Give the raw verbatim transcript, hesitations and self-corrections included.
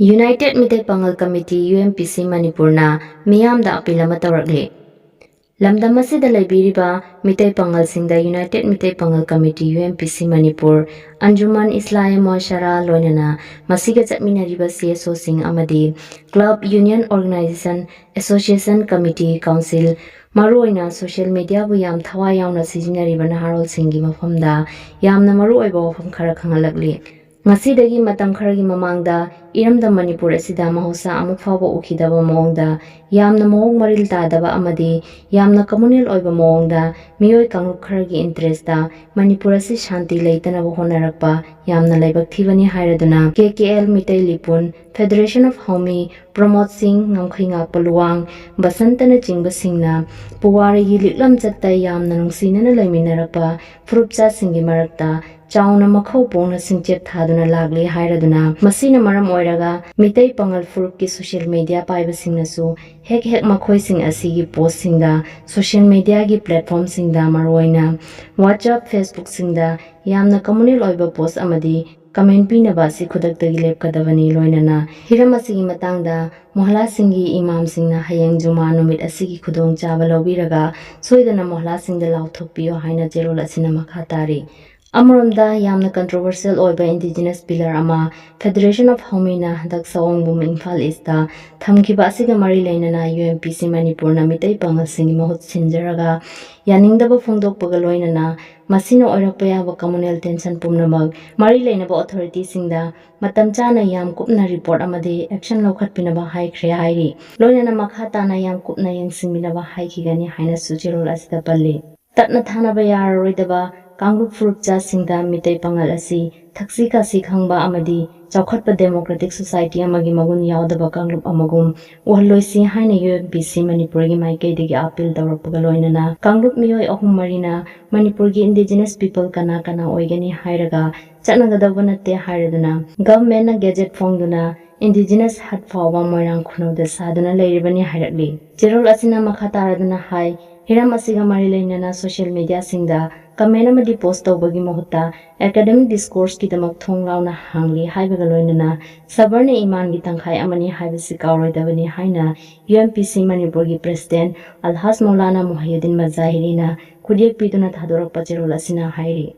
United Meitei Pangal Committee, U M P C, ꯃꯅꯤꯄꯨꯔꯅ ꯃꯤꯌꯥꯝꯗ appeal ꯑꯃ ꯇꯧꯔꯛꯂꯤ꯫ ꯂꯝꯗꯝ ꯑꯁꯤꯗ ꯂꯩꯕꯤꯔꯤꯕ Meitei ꯄꯥꯉꯜꯁꯤꯡꯗ United Meitei Pangal Committee, U M P C, Manipur, ꯑꯟꯖꯨꯃꯟ ꯏꯁꯂꯥꯍꯦ ꯃꯨꯑꯁꯁꯥꯔꯥ, ꯂꯣꯏꯅꯅ ꯃꯁꯤꯒ ꯆꯠꯃꯤꯟꯅꯔꯤꯕ C S Oꯁꯤꯡ ꯑꯃꯗꯤ club, union, organization, association, committee, council, ꯃꯔꯨꯑꯣꯏꯅ social mediaꯕꯨ ꯌꯥꯝ ꯊꯋꯥꯏ ꯌꯥꯎꯅ ꯁꯤꯖꯤꯟꯅꯔꯤꯕ ꯅꯍꯥꯔꯣꯜꯁꯤꯡꯒꯤ ꯃꯐꯝꯗ ꯌꯥꯝꯅ ꯃꯔꯨꯑꯣꯏꯕ ꯋꯥꯐꯝ ꯈꯔ ꯈꯪꯍꯜꯂꯛꯂꯤ꯫ ꯉꯁꯤꯗꯒꯤ ꯃꯇꯝ ꯈꯔꯒꯤ ꯃꯃꯥꯡꯗ ꯏꯔꯝꯗꯝ ꯃꯅꯤꯄꯨꯔ ꯑꯁꯤꯗ ꯃꯍꯧꯁꯥ ꯑꯃꯨꯛ ꯐꯥꯎꯕ ꯎꯈꯤꯗꯕ ꯃꯑꯣꯡꯗ, ꯌꯥꯝꯅ ꯃꯑꯣꯡ ꯃꯔꯤꯜ ꯇꯥꯗꯕ ꯑꯃꯗꯤ ꯌꯥꯝꯅ communal ꯑꯣꯏꯕ ꯃꯑꯣꯡꯗ ꯃꯤꯑꯣꯏ ꯀꯥꯡꯂꯨꯞ ꯈꯔꯒꯤ interestꯇ ꯃꯅꯤꯄꯨꯔ ꯑꯁꯤ ꯁꯥꯟꯇꯤ ꯂꯩꯇꯅꯕ ꯍꯣꯠꯅꯔꯛꯄ ꯌꯥꯝꯅ ꯂꯥꯏꯕꯛ ꯊꯤꯕꯅꯤ ꯍꯥꯏꯔꯗꯨꯅ, K K L, Meitei ꯂꯤꯄꯨꯟ, Federation of Haomi, ꯄ꯭ꯔꯃꯣꯗ ꯁꯤꯡ, ꯉꯝꯈꯩ ꯉꯥꯛꯄ ꯂꯨꯋꯥꯡ, ꯕꯁꯟꯇꯅꯆꯤꯡꯕꯁꯤꯡꯅ ꯄꯨꯋꯥꯔꯤꯒꯤ ꯂꯤꯛꯂꯝ ꯆꯠꯇ ꯌꯥꯝꯅ ꯅꯨꯡꯁꯤꯅꯅ ꯂꯩꯃꯤꯟꯅꯔꯛꯄ ꯐꯨꯔꯨꯞꯆꯥꯁꯤꯡꯒꯤ ꯃꯔꯛꯇ ꯆꯥꯎꯅ ꯃꯈꯧ ꯄꯣꯡꯅ ꯁꯤꯡꯆꯦꯞ ꯊꯥꯗꯨꯅ ꯂꯥꯛꯂꯤ ꯍꯥꯏꯔꯗꯨꯅ, ꯃꯁꯤꯅ ꯃꯔꯝ ꯑꯣꯏꯔꯒ ꯃꯤꯇꯩ ꯄꯥꯉꯜ ꯐꯨꯔꯨꯞꯀꯤ social media ꯄꯥꯏꯕꯁꯤꯡꯅꯁꯨ ꯍꯦꯛ ꯍꯦꯛ ꯃꯈꯣꯏꯁꯤꯡ ꯑꯁꯤꯒꯤ postꯁꯤꯡꯗ, social mediaꯒꯤ platformꯁꯤꯡꯗ, ꯃꯔꯨꯑꯣꯏꯅ WhatsApp, Facebookꯁꯤꯡꯗ ꯌꯥꯝꯅ communal ꯑꯣꯏꯕ post ꯑꯃꯗꯤ comment ꯄꯤꯅꯕ ꯑꯁꯤ ꯈꯨꯗꯛꯇꯒꯤ ꯂꯦꯞꯀꯗꯕꯅꯤ꯫ ꯂꯣꯏꯅꯅ ꯍꯤꯔꯝ ꯑꯁꯤꯒꯤ ꯃꯇꯥꯡꯗ ꯃꯣꯍꯂꯥꯁꯤꯡꯒꯤ ꯏꯃꯥꯝꯁꯤꯡꯅ ꯍꯌꯦꯡ ꯖꯨꯃꯥ ꯅꯨꯃꯤꯠ ꯑꯁꯤꯒꯤ ꯈꯨꯗꯣꯡꯆꯥꯕ ꯂꯧꯕꯤꯔꯒ ꯁꯣꯏꯗꯅ ꯃꯣꯍꯂꯥꯁꯤꯡꯗ ꯂꯥꯎꯊꯣꯛꯄꯤꯌꯨ ꯍꯥꯏꯅ ꯆꯦꯔꯣꯜ ꯑꯁꯤꯅ ꯃꯈꯥ ꯇꯥꯔꯤ꯫ ꯑꯃꯔꯣꯝꯗ ꯌꯥꯝꯅ controversial ꯑꯣꯏꯕ indigenous pillar ꯑꯃ Federation of Haomiꯅ ꯍꯟꯗꯛ ꯁꯑꯣꯡꯕꯨꯡ ꯏꯝꯐꯥꯜ Eastꯇ ꯊꯝꯈꯤꯕ ꯑꯁꯤꯒ ꯃꯔꯤ ꯂꯩꯅꯅ U M P C ꯃꯅꯤꯄꯨꯔꯅ ꯃꯤꯇꯩ ꯄꯥꯉꯜꯁꯤꯡꯒꯤ ꯃꯍꯨꯠ ꯁꯤꯟꯖꯔꯒ ꯌꯥꯅꯤꯡꯗꯕ ꯐꯣꯡꯗꯣꯛꯄꯒ ꯂꯣꯏꯅꯅ ꯃꯁꯤꯅ ꯑꯣꯏꯔꯛꯄ ꯌꯥꯕ communal tension ꯄꯨꯝꯅꯃꯛ ꯃꯔꯤ ꯂꯩꯅꯕ authorityꯁꯤꯡꯗ ꯃꯇꯝ ꯆꯥꯅ ꯌꯥꯝ ꯀꯨꯞꯅ report ꯑꯃꯗꯤ action ꯂꯧꯈꯠꯄꯤꯅꯕ ꯍꯥꯏꯈ꯭ꯔꯦ ꯍꯥꯏꯔꯤ꯫ ꯂꯣꯏꯅꯅ ꯃꯈꯥ ꯇꯥꯅ ꯌꯥꯝ ꯀꯨꯞꯅ ꯌꯦꯡꯁꯤꯟꯕꯤꯅꯕ ꯍꯥꯏꯈꯤꯒꯅꯤ ꯍꯥꯏꯅꯁꯨ ꯆꯦꯔꯣꯜ ꯑꯁꯤꯗ ꯄꯜꯂꯤ꯫ ꯇꯠꯅ ꯊꯥꯅꯕ ꯌꯥꯔꯔꯣꯏꯗꯕ ꯀꯥꯡꯂꯨꯞ ꯐꯨꯔꯨꯞꯆꯥꯁꯤꯡꯗ ꯃꯤꯇꯩ ꯄꯥꯉꯜ ꯑꯁꯤ ꯊꯛꯁꯤ ꯈꯥꯁꯤ ꯈꯪꯕ ꯑꯃꯗꯤ ꯆꯥꯎꯈꯠꯄ democratic society ꯑꯃꯒꯤ ꯃꯒꯨꯟ ꯌꯥꯎꯗꯕ ꯀꯥꯡꯂꯨꯞ ꯑꯃꯒꯨꯝ ꯎꯍꯜꯂꯣꯏꯁꯤ ꯍꯥꯏꯅ U M P C ꯃꯅꯤꯄꯨꯔꯒꯤ ꯃꯥꯏꯀꯩꯗꯒꯤ ꯑꯄꯤꯜ ꯇꯧꯔꯛꯄꯒ ꯂꯣꯏꯅꯅ ꯀꯥꯡꯂꯨꯞ ꯃꯤꯑꯣꯏ ꯑꯍꯨꯝ ꯃꯔꯤꯅ ꯃꯅꯤꯄꯨꯔꯒꯤ indigenous people ꯀꯅꯥ ꯀꯅꯥ ꯑꯣꯏꯒꯅꯤ ꯍꯥꯏꯔꯒ ꯆꯠꯅꯒꯗꯧꯕ ꯅꯠꯇꯦ ꯍꯥꯏꯔꯗꯨꯅ governmentꯅ gazette ꯐꯣꯡꯗꯨꯅ indigenous hut ꯐꯥꯎꯕ ꯃꯣꯏꯔꯥꯡ ꯈꯨꯅꯧꯗ ꯁꯥꯗꯨꯅ ꯂꯩꯔꯤꯕꯅꯤ ꯍꯥꯏꯔꯛꯂꯤ꯫ ꯆꯦꯔꯣꯜ ꯑꯁꯤꯅ ꯃꯈꯥ ꯇꯥꯔꯗꯨꯅ ꯍꯥꯏ, ꯍꯤꯔꯝ ꯑꯁꯤꯒ ꯃꯔꯤ ꯂꯩꯅꯅ social mediaꯁꯤꯡꯗ comment ꯑꯃꯗꯤ post ꯇꯧꯕꯒꯤ ꯃꯍꯨꯠꯇ academic discourseꯀꯤꯗꯃꯛ ꯊꯣꯡ ꯂꯥꯎꯅ ꯍꯥꯡꯂꯤ ꯍꯥꯏꯕꯒ ꯂꯣꯏꯅꯅ ꯁꯕꯔꯅ ꯏꯃꯥꯟꯒꯤ ꯇꯪꯈꯥꯏ ꯑꯃꯅꯤ ꯍꯥꯏꯕꯁꯤ ꯀꯥꯎꯔꯣꯏꯗꯕꯅꯤ ꯍꯥꯏꯅ UMPC ꯃꯅꯤꯄꯨꯔꯒꯤ president ꯑꯜꯍꯥꯖ ꯃꯧꯂꯥꯅꯥ ꯃꯨꯍꯩꯌꯨꯗꯤꯟ ꯃꯖꯥꯍꯤꯔꯤꯅ ꯈꯨꯠꯌꯦꯛ ꯄꯤꯗꯨꯅ ꯊꯥꯗꯣꯔꯛꯄ ꯆꯦꯔꯣꯜ ꯑꯁꯤꯅ ꯍꯥꯏꯔꯤ꯫